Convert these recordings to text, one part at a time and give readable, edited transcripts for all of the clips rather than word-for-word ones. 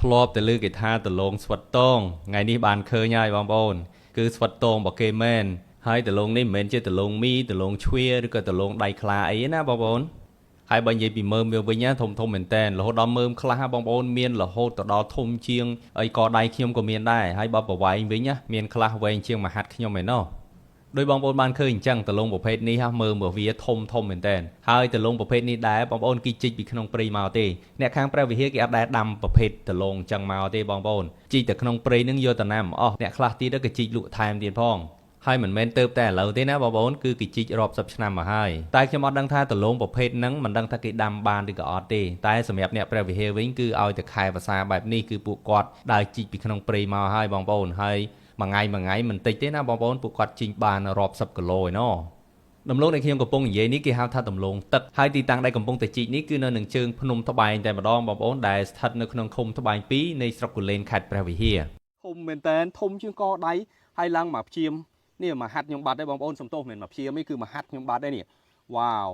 ធ្លាប់តែលើគេថាដលងស្វិតតងថ្ងៃនេះបានឃើញហើយបងប្អូនគឺស្វិតតងរបស់គេមែនហើយដលងនេះមិនមែនជាដលងមីដលងជ្វាឬក៏ដលងដៃខ្លាអីទេណាបងប្អូនហើយបើនិយាយពីមើមវាវិញណាធំធំមែនតែនរហូតដល់មើមខ្លះបងប្អូនមានរហូតទៅដល់ធំជាងអីកដៃខ្ញុំក៏មានដែរហើយបើប្រវែងវិញណាមានខ្លះវែងជាងមហាត់ខ្ញុំឯណោះ ដោយបងប្អូនបានឃើញអញ្ចឹងតលងប្រភេទនេះហ่ะមើលមកវាធំធំមែនតើហើយតលងប្រភេទនេះដែរបងប្អូនគេជីកពីក្នុងព្រៃមកទេអ្នកខាងព្រះវិហារគេអត់ដែលដាំប្រភេទតលងអញ្ចឹងមកទេបងប្អូនជីកតែក្នុងព្រៃនឹងយកទៅណាមិនអស់អ្នកខ្លះទៀតក៏ជីកលក់ថែមទៀតផងហើយមិនមែនទៅតែឥឡូវទេណាបងប្អូនគឺគេជីករាប់សិបឆ្នាំមកហើយតែខ្ញុំអត់ដឹងថាតលងប្រភេទហ្នឹងមិនដឹងថាគេដាំបានឬក៏អត់ទេតែសម្រាប់អ្នកព្រះវិហារវិញគឺឲ្យតែខែភាសាបែបនេះគឺពួកគាត់ដើរជីកពីក្នុងព្រៃមកហើយបងប្អូនហើយ មួយថ្ងៃមួយថ្ងៃមិនតិចទេណាបងប្អូនពួកគាត់ជីកបានរាប់សិបគីឡូឯណោះដំឡូងដែលខ្ញុំកំពុងនិយាយនេះគេហៅថាដំឡូងទឹកហើយទីតាំងដែលកំពុងតែជីកនេះគឺនៅនឹងជើងភ្នំត្បែងតែម្ដងបងប្អូនដែលស្ថិតនៅក្នុងឃុំត្បែង2នៃស្រុកគូលែនខេត្តព្រះវិហារ ធំមែនតើធំជាងកដៃហើយឡើងមកព្យាមនេះមកហាត់ខ្ញុំបាត់ដែរបងប្អូនសំទោសមិនមែនមកព្យាមទេគឺមកហាត់ខ្ញុំបាត់ដែរនេះវ៉ាវ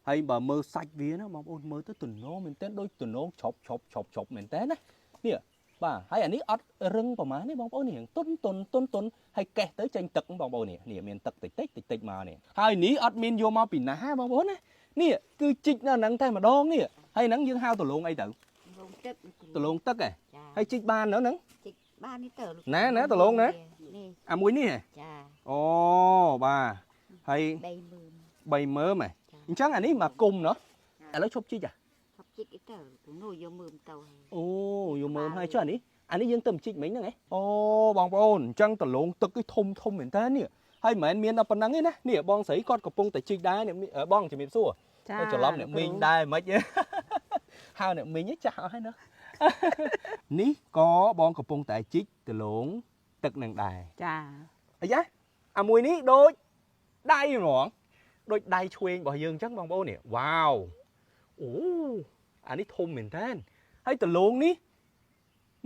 ហើយបើមើលសាច់វាណាបងប្អូនមើលទៅទំនងមែនតើដូចទំនងជ្រប់ជ្រប់ជ្រប់ជ្រប់មែនតើណានេះបាទហើយអានេះអត់រឹងប្រហែលទេបងប្អូននេះរៀងទុនទុនទុនទុនហើយកេះទៅចេញទឹកបងប្អូននេះនេះមានទឹកតិចតិចតិចតិចមកនេះហើយនេះអត់មានយកមកពីណាបងប្អូនណានេះគឺជីកនៅហ្នឹងតែម្ដងនេះហើយហ្នឹងយើងហៅដលងអីទៅ ដលងទឹកលោកគ្រូ ដលងទឹកហ៎ ចា ហើយជីកបាននៅហ្នឹង ជីកបាននេះទៅលោក ណាណាដលងណា នេះ អាមួយនេះហ៎ ចា អូបាទហើយ 30000 3មើមហ៎ ចា អញ្ចឹងអានេះមកគុំណោះឥឡូវឈប់ជីកហ៎ ឈប់ជីកអីទៅលោកគ្រូនោះយកមើមទៅហើយ អូយកមើមហើយចុះអានេះអានេះយើងទៅជីកមិញហ្នឹងហ៎អូបងប្អូនអញ្ចឹងដលងទឹកគឺធំធំមែនតើនេះហើយមិនមែនមានដល់ប៉ុណ្្នឹងទេណានេះបងស្រីគាត់កំពុងតែជីកដែរនេះបងជំរាបសួរ ចា ច្រឡំអ្នកមីងដែរមិនហ៎ហៅអ្នកមីងឯងចាស់អស់ហើយណោះ នេះក៏បងកំពុងតែជីកដលងទឹកនឹងដែរ ចា អាយ៉ាអាមួយនេះដូចដៃហ្មងដូចដៃឆ្វេងរបស់យើងអញ្ចឹងបងប្អូននេះវ៉ាវអូអានេះធំមែនតើហើយដលងនេះ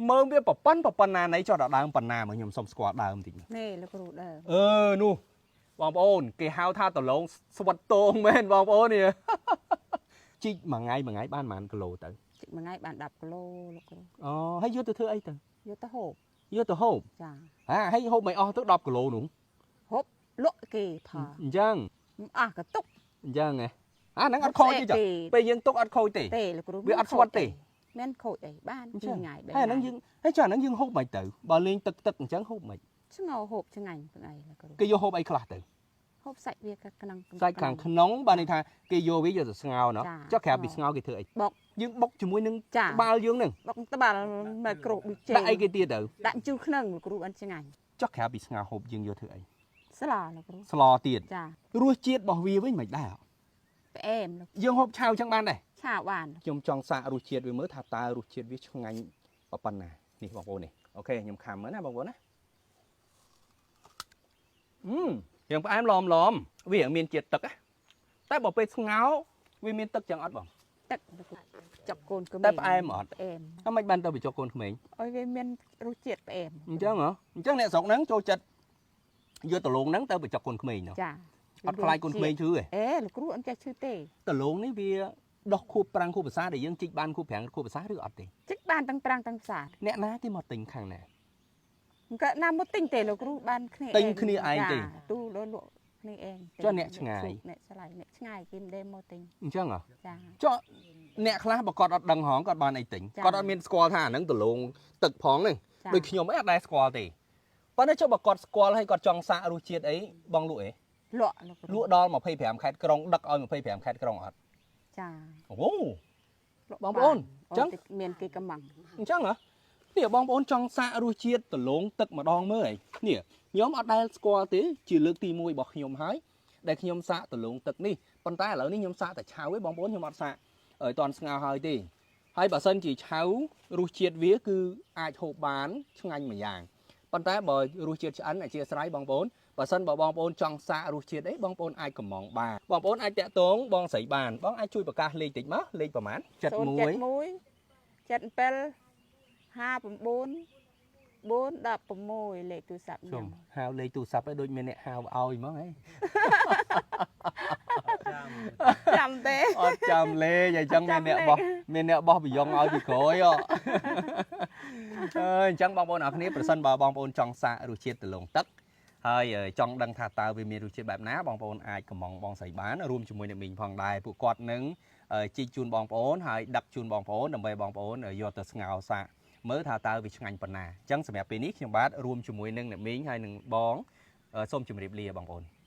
មើលវាប្រប៉ិនប្រប៉ុណ្ណាណៃចុះដល់ដើមប៉ុណ្ណាមកខ្ញុំសុំស្គាល់ដើមតិចមើល នេះលោកគ្រូដើម អឺនោះបងប្អូន គេហៅថាដលងស្វិតតងមែនបងប្អូននេះ ជីកមួយថ្ងៃមួយថ្ងៃបានប៉ុន្មានគីឡូទៅ ជីកមួយថ្ងៃបាន10គីឡូលោកគ្រូ អូហើយយកទៅធ្វើអីទៅ យកទៅហូប យកទៅហូប ចា ហាហើយហូបមិនអស់ទៅ10គីឡូនោះ ហូបលក់គេផល អញ្ចឹង មិនអស់ក៏ទុក អញ្ចឹងហ៎អាហ្នឹងអត់ខូចទេចា ទេ ពេលយើងទុកអត់ខូចទេ ទេលោកគ្រូ វាអត់ស្វិតទេ មានខូចអីបាន អញ្ចឹង ពីរថ្ងៃបី ហើយអាហ្នឹងយើងហើយចាអាហ្នឹងយើងហូបមិនទៅបើលេងទឹកទឹកអញ្ចឹងហូបមិន ឆ្ងោហូបឆ្ងាញ់ថ្ងៃលោកគ្រូ គេយកហូបអីខ្លះទៅ ហូបសាច់វាក៏ក្នុង សាច់ខាងក្នុងបានន័យថាគេយកវាយកទៅស្ងោរណោះ ចា ចុះក្រៅពីស្ងោរគេធ្វើអី បុក យើងបុកជាមួយនឹង ចា ក្បាលយើងហ្នឹង បុកត្បាល់មកគ្រូប៊ីចេង ដាក់អីគេទៀតទៅ ដាក់ជូរក្នុងលោកគ្រូបានឆ្ងាញ់ ចុះក្រៅពីស្ងោរហូបយើងយកធ្វើអី ស្លលោកគ្រូ ស្លទៀត ចា រសជាតិរបស់វាវិញមិនដែរ ផ្អែមលោក យើងហូបឆៅចឹងបានដែរ ឆាបាន ខ្ញុំចង់សាករសជាតិវាមើលថាតើរសជាតិវាឆ្ងាញ់ប៉ុណ្ណានេះបងប្អូននេះអូខេខ្ញុំខាំមើលណាបងប្អូនណាអឺរៀងផ្អែមឡមឡមវារៀងមានជាតិទឹកណាតែបើពេលស្ងោរវាមានទឹកចឹងអត់បង ទឹកលោកគ្រូចុកកូនក្មេង តែផ្អែមអត់ ផ្អែម ហើយមិនបានទៅបញ្ចុះកូនក្មេង ឲ្យវាមានរសជាតិផ្អែម អញ្ចឹងហ៎អញ្ចឹងអ្នកស្រុកហ្នឹងចូលចិត្តយកដលងហ្នឹងទៅបញ្ចុះកូនក្មេងណោះ ចា អត់ខ្លាចកូនក្មេងឈឺទេ អេលោកគ្រូអត់ចេះឈឺទេ ដលងនេះវាដោះខួបប្រាំងខួបភាសាដែលយើងជីកបានខួបប្រាំងខួបភាសាឬអត់ទេ ជីកបានទាំងប្រាំងទាំងផ្សារ អ្នកណាគេមកទិញខាងណា មិនក៏ណាមកទិញទេលោកគ្រូបានគ្នា ទិញគ្នាឯងទេ ចាទូលលក់គ្នាឯង ចុះអ្នកឆ្ងាយ អ្នកឆ្លៃអ្នកឆ្ងាយគេមិនដែលមកទិញ អញ្ចឹងហ៎ ចា ចុះអ្នកខ្លះបើគាត់អត់ដឹងហងគាត់បានអីទិញ ចា គាត់អត់មានស្គាល់ថាអាហ្នឹងដលងទឹកផងហ្នឹង ចា ដូចខ្ញុំអីអត់ដែលស្គាល់ទេប៉ុន្តែចុះបើគាត់ស្គាល់ហើយគាត់ចង់សាករសជាតិអីបងលក់អី លក់លោកគ្រូ លក់ដល់25ខេត្តក្រុងដឹកឲ្យ25ខេត្តក្រុងអត់ ចា អូ លក់ បងប្អូន បាន អញ្ចឹង អូតែមានគេកំង អញ្ចឹងហ៎នេះបងប្អូនចង់សាករសជាតិដលងទឹកម្ដងមើលអីនេះខ្ញុំអត់ដែលស្គាល់ទេជាលើកទី1របស់ខ្ញុំហើយដែលខ្ញុំសាកដលងទឹកនេះប៉ុន្តែឥឡូវនេះខ្ញុំសាកតែឆៅឯងបងប្អូនខ្ញុំអត់សាកឲ្យតន់ស្ងោរហើយទេហើយបើសិនជាឆៅរសជាតិវាគឺអាចហូបបានឆ្ងាញ់មួយយ៉ាងប៉ុន្តែបើរសជាតិឆ្អិនអធិស្ឋានបងប្អូនបើសិនបើបងប្អូនចង់សាករសជាតិអីបងប្អូនអាចកំងបានបងប្អូនអាចតាក់ទងបងស្រីបានបងអាចជួយប្រកាសលេខតិចមកលេខប្រហែល71 071 77 59 416លេខទូរស័ព្ទ ជុំ ខ្ញុំ ហៅលេខទូរស័ព្ទឲ្យដូចមានអ្នកហៅឲ្យហ្មងហី ចាំទេ អត់ចាំលេខអញ្ចឹងមានអ្នកបោះមានអ្នកបោះប្រយ៉ងឲ្យពីក្រោយហ៎ អើយអញ្ចឹងបងប្អូនអរគ្នាប្រសិនបើបងប្អូនចង់សាករសជាតិដំឡូងទឹកហើយចង់ដឹងថាតើវាមានរសជាតិបែបណាបងប្អូនអាចកំងបងស្រីបានរួមជាមួយអ្នកមីងផងដែរពួកគាត់នឹងជីកជូនបងប្អូនហើយដឹកជូនបងប្អូនដើម្បីបងប្អូនយកទៅស្ងោរសាកមើលថាតើវាឆ្ងាញ់ប៉ុណ្ណាអញ្ចឹងសម្រាប់ពេលនេះខ្ញុំបាទរួមជាមួយនឹងអ្នកមីងហើយនឹងបងសូមជម្រាបលាបងប្អូន។